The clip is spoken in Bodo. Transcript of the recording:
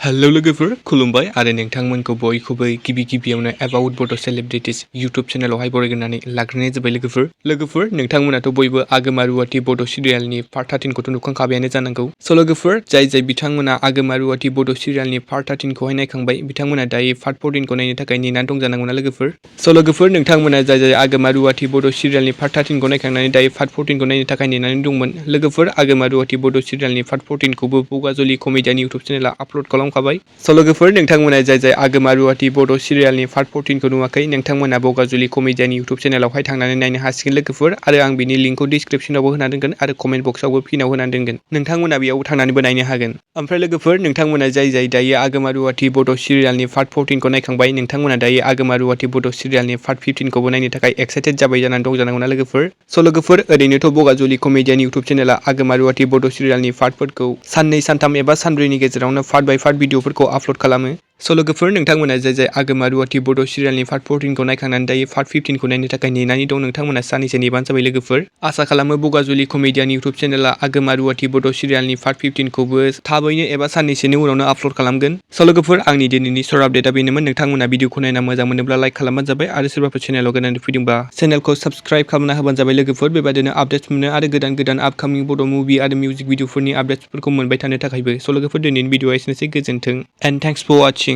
हेलो लोगोफोर खुलुमबाय आरो नोंथांमोनखौ बयखौबो गिबियावनो एबाउट बड' सेलिब्रिटिज यूट्यूब चेनेलावहाय बरायग्रोनानै लाग्रोनाय जाबाय लोगोफोर नोंथांमोनाथ' बयबो आगोमा रुवाटि बड' सिरियालनि पार्ट 13खौथ' नुखांखाबायानो जानांगौ। स' लोगोफोर जाय बिथांमोना आगोमा रुवाटि बड' सिरियालनि पार्ट 13खौहाय नायखांबाय बिथांमोना दायो पार्ट 14खौ नायनो थाखाय नेनानै दं जानांगौना लोगोफोर। स' लोगोफोर नोंथांमोना जाय आगोमा रुवाटि बड' सिरियालनि पार्ट 13खौ नायखांनानै दायो पार्ट 14खौ नायनो थाखाय नेनानै दंमोन लोगोफोर आगोमा रुवाटि बड' सिरियालनि पार्ट 14खौबो बगाजुलि कमेडियान यूट्यूब चेनेला आपल'ड खालामखाबाय। स' लोगोफोर नोंथांमोना जाय आगोमा रुवाटि बड' सिरियालनि पार्ट 14खौ नुवाखै नोंथांमोना बगाजुलि कमेडियान यूट्यूब चेनेलावहाय थांनानै नायनो हासिगोन लोगोफोर आरो आं बिनि लिंकखौ डिसक्रिप्शनावबो होना दोनगोन आरो कमेन्ट बक्सआवबो पिनाव होना दोनगोन नोंथांमोना बेयाव थांनानैबो नायनो हागोन। ओमफ्राय लोगोफोर नोंथांमोना जाय दायो आगोमा रुवाटि बड' सिरियालनि पार्ट 14खौ नायखांबाय नोंथांमोना दायो आगोमा रुवाटि बड' सिरियालनि पार्ट 15खौबो नायनो थाखाय एक्साइटेड जाबाय जानानै दं जानांगौना लोगोफोर। स' लोगोफोर ओरैनोथ' बगाजुलि कमेडियान यूट्यूब चेनेला आगोमा रुवाटि बड' सिरियालनि पार्टफोरखौ साननै सानथाम एबा सानब्रैनि गेजेरावनो पार्ट बाय पार्ट भिडिअफोरखौ आपल'ड खालामो। स' लोगोफोर नोंथांमोना जाय आगोमा रुवाटि बड' सिरियालनि पार्ट 14खौ नायखांनानै दायो पार्ट 15खौ नायनो थाखाय नेनानै दं नोंथांमोना साननैसो नेबानो जाबाय लोगोफोर। आसा खालामो बगाजुलि कमेडियान यूट्यूब चेनेला आगोमा रुवाटि बड' सिरियालनि पार्ट 15खौबो थाबैनो एबा साननैसोनि उनावनो आपल'ड खालामगोन। स' लोगोफोर आंनि दिनैनि सर्ट आपडेटआ बेनोमोन नोंथांमोना भिडिअखौ नायना मोजां मोनोब्ला लाइक खालामबानो जाबाय आरो सोरबाफोर चेनेलाव गोदानै फैदोंबा चेनेलखौ साबस्क्राइब खालामना होबानो जाबाय लोगोफोर बेबायदिनो आपडेट्स मोनो आरो गोदान आपकामिं बड' मुभि आरो मिउजिक भिडिअफोरनि आपडेट्सफोरखौ मोनबाय थानो थाखायबो। स' लोगोफोर दिनैनि भिडिअआ एसेनोसै गोजोन्थों एन्ड थेंक्स फर वाचिं।